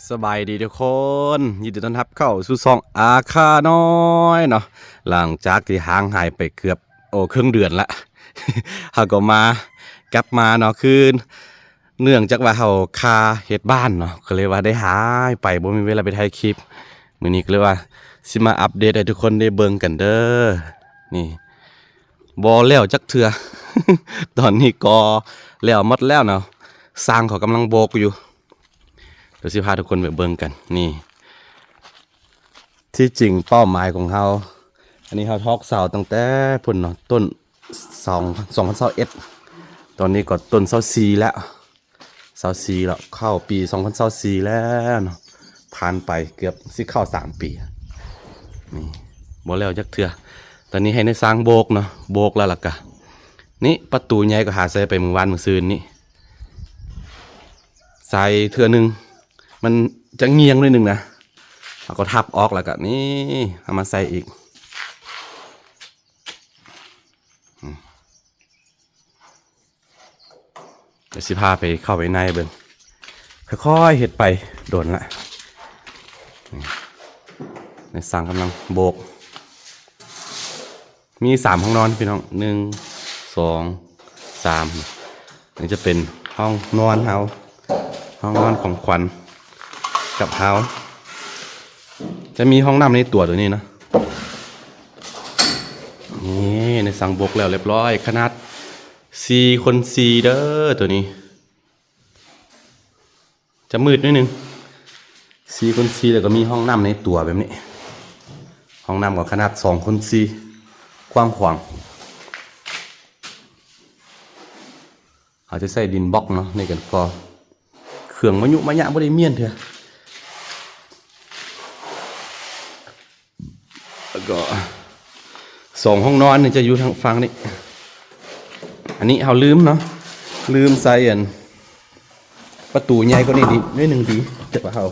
ສະບາຍດີທຸກຄົນ ຍິນດີຕ້ອນຮັບເຂົ້າສູ່ຊ່ອງອາຄານ້ອຍເນາະ. ຫຼັງຈາກທີ່ຫ່າງຫາຍໄປເກືອບ ໂອ້ ເຄິ່ງເດືອນລະ ເຮົາກໍມາ ກັບມາເນາະ ຄືເນື່ອງຈາກວ່າເຮົາຄາເຮັດບ້ານເນາະ ກໍເລີຍວ່າໄດ້ຫາຍໄປ ບໍ່ມີເວລາໄປຖ່າຍຄລິບ. ມື້ນີ້ກໍເລີຍວ່າຊິມາອັບເດດໃຫ້ທຸກຄົນໄດ້ເບິ່ງກັນເດີ. ນີ້ ບໍ່ແລ້ວຈັກເທື່ອ ຕອນນີ້ກໍແລ້ວໝົດແລ້ວເນາະ ຊ່າງເຂົາກຳລັງໂບກຢູ່. ດຽວຊິພາທຸກຄົນໄປເບິ່ງກັນ. ນີ້ ທີ່ຈິງເປົ້າໝາຍຂອງເຮົາ ອັນນີ້ເຮົາຕອກເສົາຕັ້ງແຕ່ພຸ້ນເນາະ ຕົ້ນສອງ ສອງພັນຊາວເອັດ ຕອນນີ້ກໍຕົ້ນຊາວສີ່ແລ້ວ ຊາວສີ່ແລ້ວ ເຂົ້າປີສອງພັນຊາວສີ່ແລ້ວເນາະ ຜ່ານໄປເກືອບຊິເຂົ້າສາມປີ. ນີ້ ບໍ່ແລ້ວຈັກເທື່ອ ຕອນນີ້ໃຫ້ນາຍຊ່າງໂບກເນາະ ໂບກແລ້ວລະກະ ນີ້ປະຕູໃຫຍ່ກໍຫາໃສ່ໄປມື້ວານມື້ຊືນນີ້ ໃສ່ເທື່ອໜຶ່ງ ມັນຈະງ່ຽງໜ້ອຍໜຶ່ງນະ ເຮົາກໍທັບອອກ ແລ້ວກໍນີ້ ເອົາມາໃສ່ອີກ. ດຽວຊິພາໄປເຂົ້າໄປໃນເບິ່ງ ຄ່ອຍໆເຮັດໄປ ໂດນລະ. ນີ້ ນາຍຊ່າງກຳລັງໂບກ ມີສາມຫ້ອງນອນພີ່ນ້ອງ ໜຶ່ງ ສອງ ສາມ ນີ້ຈະເປັນຫ້ອງນອນເຮົາ ຫ້ອງນອນຂອງຂວັນກັບເຮົາ ຈະມີຫ້ອງນ້ຳໃນຕົວໂຕນີ້ເນາະ. ນີ້ ນາຍຊ່າງໂບກແລ້ວລຽບຮ້ອຍ ຂະໜາດສີ່ຄູນສີ່ເດີ ໂຕນີ້ ຈະມືດໜ້ອຍໜຶ່ງ ສີ່ຄູນສີ່ ແລ້ວກໍມີຫ້ອງນ້ຳໃນຕົວແບບນີ້ ຫ້ອງນ້ຳກໍຂະໜາດສອງຄູນສີ່ ກວ້າງຂວາງ. ເຮົາຈະໃຊ້ດິນບລັອກເນາະ ໃນການກໍ່ ເຄື່ອງມະຍຸມະຍະບໍ່ໄດ້ມ້ຽນເທື່ອ. ແລ້ວກໍສອງຫ້ອງນອນນີ້ຈະຢູ່ທາງຝັ່ງນີ້ ອັນນີ້ເຮົາລືມເນາະ ລືມໃສ່ອັນປະຕູໃຫຍ່ກວ່ານີ້ດີ ໜ້ອຍໜຶ່ງດີ ແຕ່ວ່າເຮົາ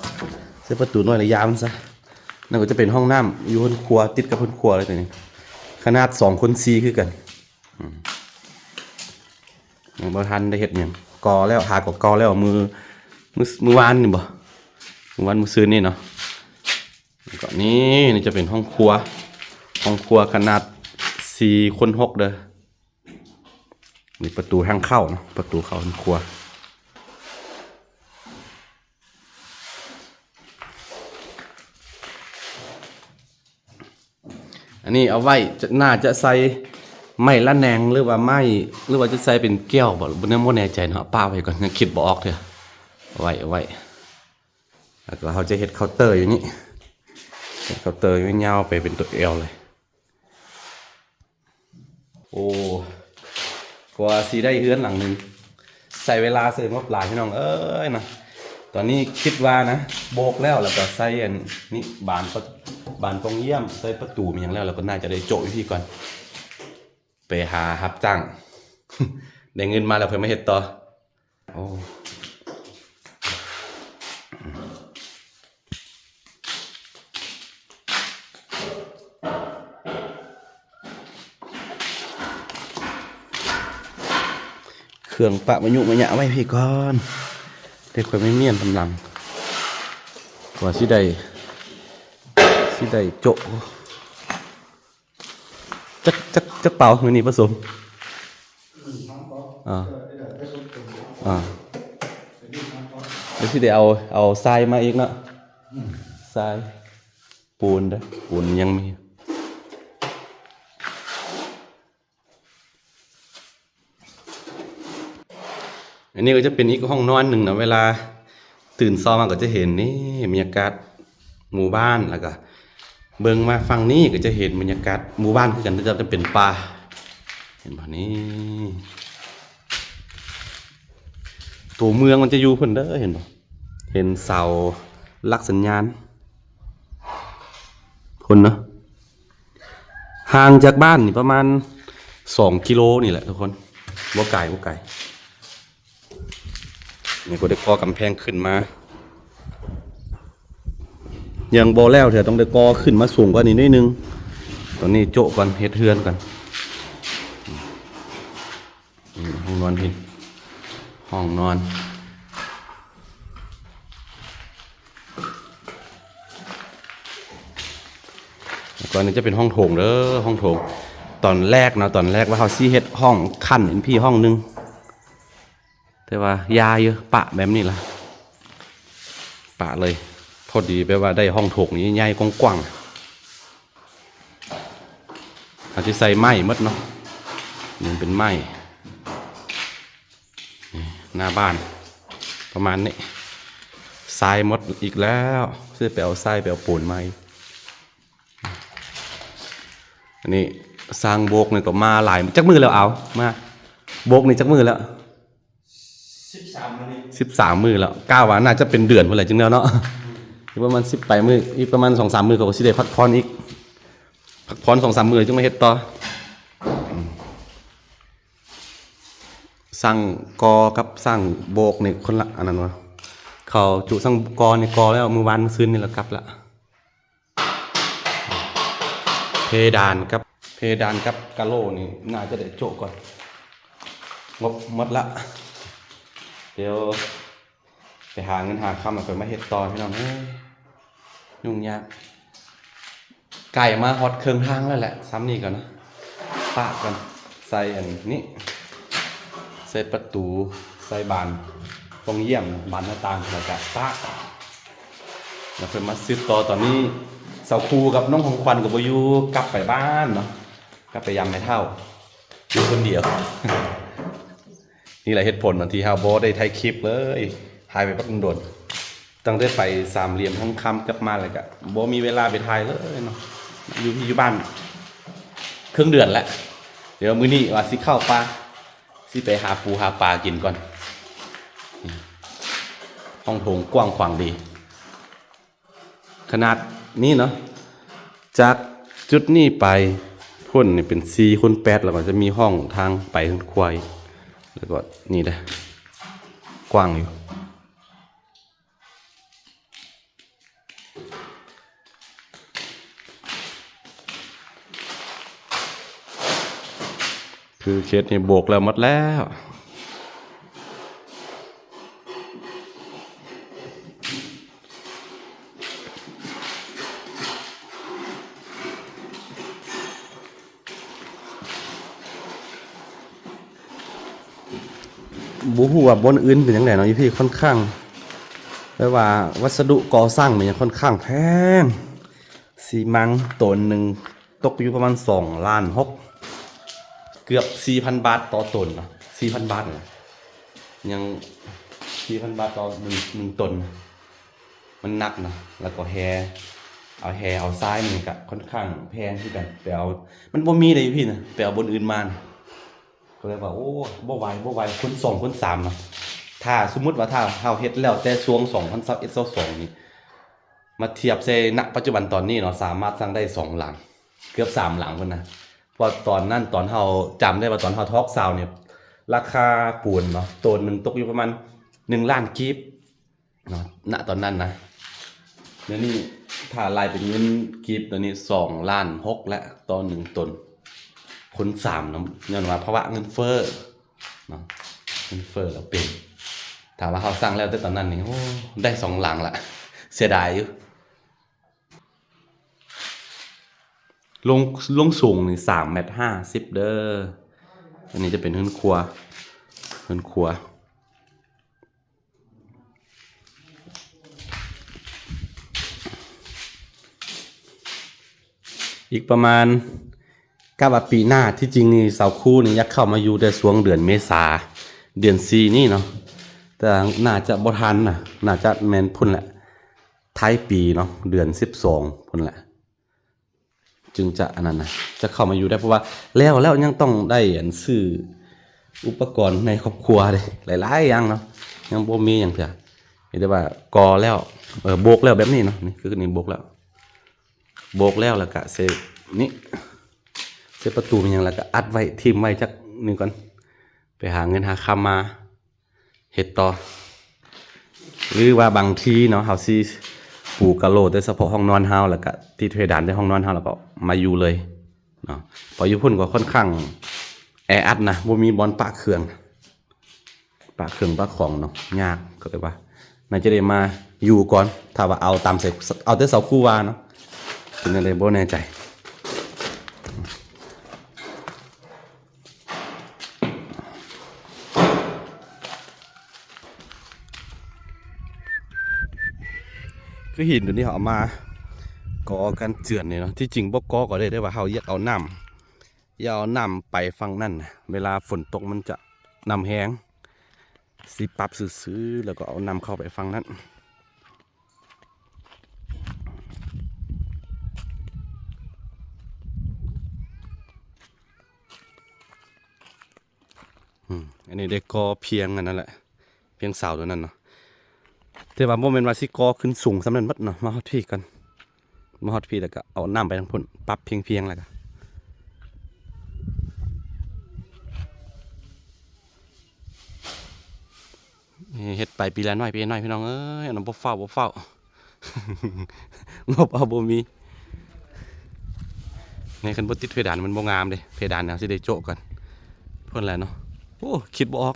ໃສ່ປະຕູນ້ອຍລະຢ່າມັນຊະ. ນັ້ນກໍຈະເປັນຫ້ອງນ້ຳຢູ່ເຮືອນຄົວ ຕິດກັບເຮືອນຄົວເລີຍໂຕນີ້ ຂະໜາດສອງຄູນສີ່ຄືກັນ. ອືມ ຍັງບໍ່ທັນໄດ້ເຮັດຫຍັງ ກໍ່ແລ້ວ ຫາກໍກໍ່ແລ້ວ ມື້ ມື້ ມື້ວານນີ້ບໍ ມື້ວານມື້ຊືນນີ້ເນາະ. ແລ້ວກໍນີ້ ນີ້ຈະເປັນຫ້ອງຄົວ ຫ້ອງຄົວຂະໜາດສີ່ຄູນຫົກເດີ. ນີ້ປະຕູທາງເຂົ້າເນາະ ປະຕູເຂົ້າເຮືອນຄົວ. ອັນນີ້ເອົາໄວ້ ຈະ ໜ້າຈະໃສ່ໄມ້ລະແນງ ຫຼືວ່າໄມ້ ຫຼືວ່າຈະໃສ່ເປັນແກ້ວບໍ ບໍ່ ຍັງບໍ່ແນ່ໃຈເນາະ ປະໄວ້ກ່ອນ ຍັງຄິດບໍ່ອອກເທື່ອ. ເອົາໄວ້ ເອົາໄວ້ ແລ້ວກໍເຮົາຈະເຮັດເຄົາເຕີຢູ່ນີ້ ເຮັດເຄົາເຕີຍາວໆໄປເປັນຕົວແອວເລີຍ. ໂອ້ ກວ່າຊິໄດ້ເຮືອນຫຼັງໜຶ່ງ ໃຊ້ເວລາໃຊ້ງົບຫຼາຍພີ່ນ້ອງເອີຍນະ. ຕອນນີ້ຄິດວ່ານະ ໂບກແລ້ວ ແລ້ວກໍໃສ່ອັນນີ້ ບານປະ ບານປ່ອງຢ້ຽມ ໃສ່ປະຕູແມ່ນຫຍັງແລ້ວ ແລ້ວກໍໜ້າຈະໄດ້ໂຈະຢູ່ພີ້ກ່ອນ ໄປຫາຮັບຈ້າງ ໄດ້ເງິນມາແລ້ວຄ່ອຍມາເຮັດຕໍ່. ໂອ້ ເຄື່ອງປະມະຍຸມະຍະໄວ້ພີ້ກ່ອນ ເດີ ຄ່ອຍມາມ້ຽນຕາມຫຼັງ ກວ່າຊິໄດ້ ຊິໄດ້ໂຈະ. ຈັກ ຈັກ ຈັກເປົາມື້ນີ້ປະສົມ? ອາ ອາ ດຽວຊິໄດ້ເອົາ ເອົາຊາຍມາອີກເນາະ ຊາຍ ປູນເດີ ປູນຍັງມີ. ອັນນີ້ກໍຈະເປັນອີກຫ້ອງນອນໜຶ່ງເນາະ ເວລາຕື່ນເຊົ້າມາກໍຈະເຫັນນີ້ ບັນຍາກາດໝູ່ບ້ານ ແລ້ວກໍເບິ່ງມາຝັ່ງນີ້ກໍຈະເຫັນບັນຍາກາດໝູ່ບ້ານຄືກັນ ແຕ່ຈະເປັນປ່າ ເຫັນບໍ່ນີ້ ຕົວເມືອງມັນຈະຢູ່ພຸ້ນເດີ ເຫັນບໍ່ ເຫັນເສົາຫຼັກສັນຍານ ພຸ້ນເນາະ ຫ່າງຈາກບ້ານນີ້ປະມານສອງກິໂລນີ້ແຫຼະທຸກຄົນ ບໍ່ໄກ ບໍ່ໄກ. ນີ້ກໍໄດ້ກໍ່ກຳແພງຂຶ້ນມາ ຍັງບໍ່ແລ້ວເທື່ອ ຕ້ອງໄດ້ກໍ່ຂຶ້ນມາສູງກວ່ານີ້ໜ້ອຍໜຶ່ງ. ຕອນນີ້ໂຈະກ່ອນ ເຮັດເຮືອນກ່ອນ. ນີ້ຫ້ອງນອນພີ້ ຫ້ອງນອນ. ກ່ອນນີ້ຈະເປັນຫ້ອງໂຖງເດີ ຫ້ອງໂຖງ. ຕອນແລກເນາະ ຕອນແລກວ່າເຮົາຊິເຮັດຫ້ອງຂັ້ນເປັນພີ້ຫ້ອງໜຶ່ງ ແຕ່ວ່າຢ່າຢູ່ ປະແບບນີ້ລະ ປະເລີຍ. ພໍດີແບບວ່າໄດ້ຫ້ອງໂຖງໃຫຍ່ໆ ກວ້າງໆ. ເຮົາຊິໃສ່ໄມ້ໝົດເນາະ ນີ້ເປັນໄມ້ ນີ້ ໜ້າບ້ານປະມານນີ້. ຊາຍໝົດອີກແລ້ວ ຊິໄປເອົາຊາຍ ໄປເອົາປູນມາອີກ. ອັນນີ້ຊ່າງໂບກນີ້ກໍມາຫຼາຍ ຈັກມື້ແລ້ວ ເອົາມາໂບກນີ້ຈັກມື້ແລ້ວ? ສິບສາມມື້ແລ້ວ ກະວ່າໜ້າຈະເປັນເດືອນພຸ້ນແຫຼະຈຶ່ງແລ້ວເນາະ. ອີກປະມານສິບປາຍມື້ ອີກປະມານສອງສາມມື້ ເຂົາກໍຊິໄດ້ພັກຜ່ອນອີກ ພັກຜ່ອນສອງສາມມື້ຈຶ່ງມາເຮັດຕໍ່. ຊ່າງກໍ່ກັບຊ່າງໂບກນີ້ຄົນລະອັນນັ້ນວະ ເຂົາຈຸຊ່າງກໍ່ນີ້ກໍ່ແລ້ວ ມື້ວານມື້ຊືນນີ້ລະກັບລະ. ເພດານກັບ ເພດານກັບກາໂຫຼນີ້ໜ້າຈະໄດ້ໂຈະກ່ອນ ງົບໝົດລະ. ດຽວໄປຫາເງິນຫາຄຳ ແລ້ວຄ່ອຍມາເຮັດຕໍ່ ພີ່ນ້ອງເອີຍ ຫຍຸ້ງຍາກ. ໃກ້ມາຮອດເຄິ່ງທາງແລ້ວແຫຼະ ຊ່ຳນີ້ກ່ອນນະ ປະກ່ອນ. ໃສ່ອັນນີ້ ໃສ່ປະຕູ ໃສ່ບານປ່ອງຢ້ຽມ ບານໜ້າຕ່າງ ແລ້ວກະປະ ແລ້ວເພິ່ນມາສືບຕໍ່. ຕອນນີ້ສາວຄູກັບນ້ອງຂອງຂວັນກໍບໍ່ຢູ່ ກັບໄປບ້ານເນາະ ກັບໄປຢາມແມ່ເຖົ້າ ຢູ່ຄົນດຽວ. ນີ້ແຫຼະເຫດຜົນທີ່ເຮົາບໍ່ໄດ້ຖ່າຍຄລິບເລີຍ ຫາຍໄປບັກດົນ. ຕັ້ງແຕ່ໄປສາມຫຼ່ຽມທອງຄຳກັບມາແລ້ວກະບໍ່ມີເວລາໄປຖ່າຍເລີຍເນາະ ຢູ່ ຢູ່ບ້ານເຄິ່ງເດືອນແລ້ວ. ດຽວມື້ນີ້ວ່າຊິເຂົ້າປ່າ ຊິໄປຫາປູຫາປາກິນກ່ອນ. ຫ້ອງໂຖງກວ້າງຂວາງດີ ຂະໜາດນີ້ເນາະ ຈາກຈຸດນີ້ໄປພຸ້ນນີ້ເປັນສີ່ຄູນແປດ ແລ້ວກໍຈະມີຫ້ອງທາງໄປເຮືອນຄົວ ແລ້ວກໍນີ້ເດ້ ກວ້າງຢູ່. ຄືເຂດນີ້ໂບກແລ້ວໝົດແລ້ວ. ບໍ່ຮູ້ວ່າບ່ອນອື່ນເປັນຈັ່ງໃດເນາະ ຢູ່ພີ້ຂ້ອນຂ້າງ ແບບວ່າວັດສະດຸກໍ່ສ້າງແມ່ນຫຍັງຂ້ອນຂ້າງແພງ. ຊີມັງໂຕນໜຶ່ງຕົກຢູ່ປະມານສອງລ້ານຫົກ ເກືອບສີ່ພັນບາດຕໍ່ໂຕນເນາະ ສີ່ພັນບາດນະ ຍັງສີ່ພັນບາດຕໍ່ໜຶ່ງ ໜຶ່ງໂຕນ. ມັນໜັກນະ ແລ້ວກໍແຮ່ ເອົາແຮ່ເອົາຊາຍນີ້ກະຂ້ອນຂ້າງແພງຄືກັນ ໄປເອົາ ມັນບໍ່ມີເດ້ຢູ່ພີ້ນະ ໄປເອົາບ່ອນອື່ນມານະ. ກໍເລີຍວ່າ ໂອ້ ບໍ່ໄຫວ ບໍ່ໄຫວ ຄົນສອງຄົນສາມເນາະ. ຖ້າສົມມຸດວ່າ ຖ້າເຮົາເຮັດແລ້ວແຕ່ຊ່ວງສອງພັນຊາວເອັດ ຊາວສອງນີ້ ມາທຽບໃສ່ ນະ ປັດຈຸບັນຕອນນີ້ເນາະ ສາມາດສ້າງໄດ້ສອງຫຼັງ ເກືອບສາມຫຼັງພຸ້ນນະ. ເພາະຕອນນັ້ນ ຕອນເຮົາ ຈຳໄດ້ວ່າຕອນເຮົາທອກຊາວນີ້ ລາຄາປູນເນາະ ໂຕນໜຶ່ງຕົກຢູ່ປະມານໜຶ່ງລ້ານກີບເນາະ ນະ ຕອນນັ້ນນະ. ດຽວນີ້ຖ້າໄລ່ເປັນເງິນກີບ ດຽວນີ້ສອງລ້ານຫົກແລ້ວຕໍ່ໜຶ່ງໂຕນ ຄູນສາມເນາະ ຍ້ອນວ່າພາວະເງິນເຟີ້ເນາະ ເງິນເຟີ້ແລ້ວເປັນ. ຖ້າວ່າເຮົາສ້າງແລ້ວແຕ່ຕອນນັ້ນນີ້ ໂອ້ ໄດ້ສອງຫຼັງລະ ເສຍດາຍຢູ່. ລົງ ລົງສູງນີ້ສາມແມັດຫ້າສິບເດີ. ອັນນີ້ຈະເປັນເຮືອນຄົວ ເຮືອນຄົວ. ອີກປະມານ ກະວ່າປີໜ້າ ທີ່ຈິງນີ້ສາວຄູນີ້ຢາກເຂົ້າມາຢູ່ແຕ່ຊ່ວງເດືອນເມສາ ເດືອນສີ່ນີ້ເນາະ ແຕ່ໜ້າຈະບໍ່ທັນນະ ໜ້າຈະແມ່ນພຸ້ນແຫຼະ ທ້າຍປີເນາະ ເດືອນສິບສອງພຸ້ນແຫຼະ ຈຶ່ງຈະອັນນັ້ນນະ ຈະເຂົ້າມາຢູ່ໄດ້ ເພາະວ່າແລ້ວ ແລ້ວຍັງຕ້ອງໄດ້ອັນຊື້ອຸປະກອນໃນຄອບຄົວເດ້ ຫຼາຍໆຢ່າງເນາະ ຍັງບໍ່ມີຫຍັງເທື່ອ. ມີແຕ່ວ່າກໍ່ແລ້ວ ເອີ ໂບກແລ້ວແບບນີ້ເນາະ ນີ້ຄືນີ້ໂບກແລ້ວ ໂບກແລ້ວ ແລ້ວກະເສດນີ້ ເສດປະຕູແມ່ນຫຍັງ ແລ້ວກະອັດໄວ້ ຖິ້ມໄວ້ຈັກໜຶ່ງກ່ອນ ໄປຫາເງິນຫາຄຳມາເຮັດຕໍ່. ຫຼືວ່າບາງທີເນາະ ເຮົາຊິປູກະໂຫຼແຕ່ສະເພາະຫ້ອງນອນເຮົາ ແລ້ວກະຕິດເພດານແຕ່ຫ້ອງນອນເຮົາ ແລ້ວກໍມາຢູ່ເລີຍເນາະ. ເພາະຢູ່ພຸ້ນກໍຂ້ອນຂ້າງແອອັດນະ ບໍ່ມີບ່ອນປະເຄື່ອງ ປະເຄື່ອງປະຂອງເນາະ ຍາກ ກໍເລີຍວ່າໜ້າຈະໄດ້ມາຢູ່ກ່ອນ ຖ້າວ່າເອົາຕາມໃສ່ ເອົາແຕ່ເສົາຄູວາເນາະ ເປັນຈັ່ງໃດບໍ່ແນ່ໃຈ. ຫີນໂຕນີ້ເຮົາເອົາມາກໍ່ກັນເຈື່ອນນີ້ເນາະ ທີ່ຈິງບໍ່ກໍ່ກໍໄດ້ ແຕ່ວ່າເຮົາຢາກເອົານ້ຳ ຢາກເອົານ້ຳໄປຝັ່ງນັ້ນນະ ເວລາຝົນຕົກມັນຈະ ນ້ຳແຮງ ຊິປັບຊື່ໆ ແລ້ວກໍເອົານ້ຳເຂົ້າໄປຝັ່ງນັ້ນ. ອືມ ອັນນີ້ໄດ້ກໍ່ພຽງອັນນັ້ນແຫຼະ ພຽງເສົາໂຕນັ້ນເນາະ ແຕ່ວ່າບໍ່ແມ່ນວ່າຊິກໍ່ຂຶ້ນສູງສ່ຳນັ້ນໝົດເນາະ ມາຮອດພີ້ກ່ອນ ມາຮອດພີ້ແລ້ວກໍເອົານ້ຳໄປທາງພຸ້ນ ປັບພຽງໆ ແລ້ວກໍ ເຮັດໄປປີລະໜ້ອຍ ປີລະໜ້ອຍ ພີ່ນ້ອງເອີຍ ອັນນັ້ນບໍ່ຟ້າວ ບໍ່ຟ້າວ ງົບເຮົາບໍ່ມີ ນີ້ຄັນບໍ່ຕິດເພດານມັນບໍ່ງາມເດ້ ເພດານເຮົາຊິໄດ້ໂຈະກ່ອນ ເພິ່ນແຫຼະເນາະ ໂອ້ ຄິດບໍ່ອອກ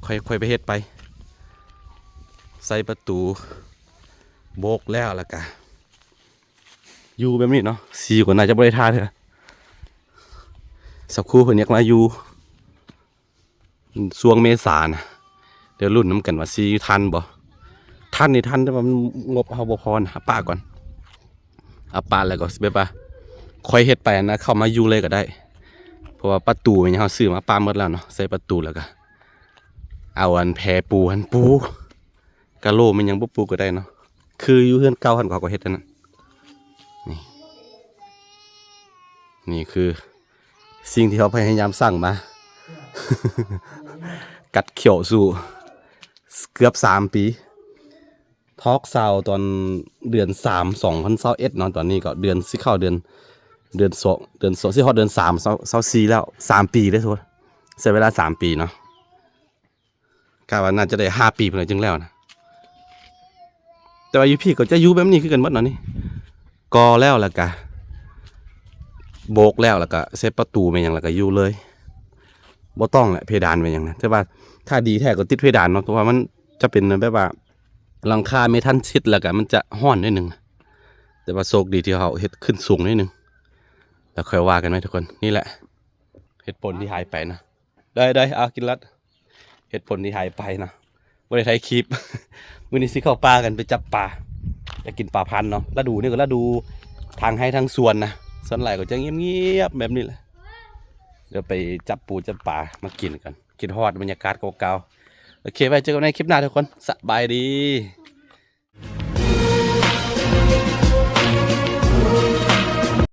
ຄ່ອຍ ຄ່ອຍໄປເຮັດໄປ ໃສ່ປະຕູ ໂບກແລ້ວ ແລ້ວກະ ຢູ່ແບບນີ້ເນາະ ສີກໍໜ້າຈະບໍ່ໄດ້ທາເທື່ອ ສາວຄູເພິ່ນຢາກມາຢູ່ ຊ່ວງເມສານະ ດຽວລຸ້ນນຳກັນວ່າຊິທັນບໍ່ ທັນນີ້ທັນ ແຕ່ວ່າມັນງົບເຮົາບໍ່ພໍນະ ເອົາປະກ່ອນ ເອົາປະແລ້ວກໍແບບວ່າ ຄ່ອຍເຮັດໄປຫັ້ນນະ ເຂົ້າມາຢູ່ເລີຍກໍໄດ້ ເພາະວ່າປະຕູຫຍັງເຮົາຊື້ມາປະໝົດແລ້ວເນາະ ໃສ່ປະຕູແລ້ວກໍ ເອົາອັນແພປູຫັ້ນປູ ກະໂຫຼແມ່ນຫຍັງບໍ່ປູກໍໄດ້ເນາະ ຄືຢູ່ເຮືອນເກົ່າຫັ້ນເຂົາກໍເຮັດອັນນັ້ນ ນີ້ ນີ້ຄືສິ່ງທີ່ເຮົາພະຍາຍາມສ້າງມາ ກັດຂ້ຽວສູ້ເກືອບສາມປີ ທອກຊາວຕອນເດືອນສາມ ສອງພັນຊາວເອັດເນາະ ຕອນນີ້ກໍເດືອນ ຊິເຂົ້າເດືອນ ເດືອນສອງ ເດືອນສອງ ຊິຮອດເດືອນສາມ ຊາວສີ່ແລ້ວ ສາມປີເດ້ ໃຊ້ເວລາສາມປີເນາະ ກະວ່າໜ້າຈະໄດ້ຫ້າປີພຸ້ນແຫຼະຈຶ່ງແລ້ວນະ ແຕ່ວ່າຢູ່ພີ້ກໍຈະຢູ່ແບບນີ້ຄືກັນໝົດເນາະ ນີ້ກໍ່ແລ້ວ ແລ້ວກະໂບກແລ້ວ ແລ້ວກະໃສ່ປະຕູແມ່ນຫຍັງ ແລ້ວກະຢູ່ເລີຍ ບໍ່ຕ້ອງແຫຼະເພດານແມ່ນຫຍັງນະ ແຕ່ວ່າຖ້າດີແທ້ກໍຕິດເພດານເນາະ ເພາະວ່າມັນຈະເປັນແບບວ່າຫຼັງຄາເມທັນຊິດ ແລ້ວກະມັນຈະຮ້ອນໜ້ອຍໜຶ່ງ ແຕ່ວ່າໂຊກດີທີ່ເຮົາເຮັດຂຶ້ນສູງໜ້ອຍໜຶ່ງ ແລ້ວຄ່ອຍວ່າກັນໃໝ່ທຸກຄົນ ນີ້ແຫຼະ ເຫັດປົນທີ່ຫາຍໄປນະ ໄດ້ໆ ເອົາກິນລັດ ເຫັດປົນທີ່ຫາຍໄປເນາະ ບໍ່ໄດ້ຖ່າຍຄລິບ ມື້ນີ້ຊິເຂົ້າປ່າກັນໄປຈັບປາ ຢາກກິນປາພັນເນາະ ລະດູນີ້ກໍລະດູທາງໄຮ່ທາງສວນນະ ສ່ວນຫຼາຍກໍຈະງຽບໆ ແບບນີ້ແຫຼະ ດຽວໄປຈັບປູຈັບປາມາກິນກັນ ຄິດຮອດບັນຍາກາດເກົ່າໆ ໂອເຄ ໄວ້ເຈີກັນໃນຄລິບໜ້າທຸກຄົນ ສະບາຍດີ.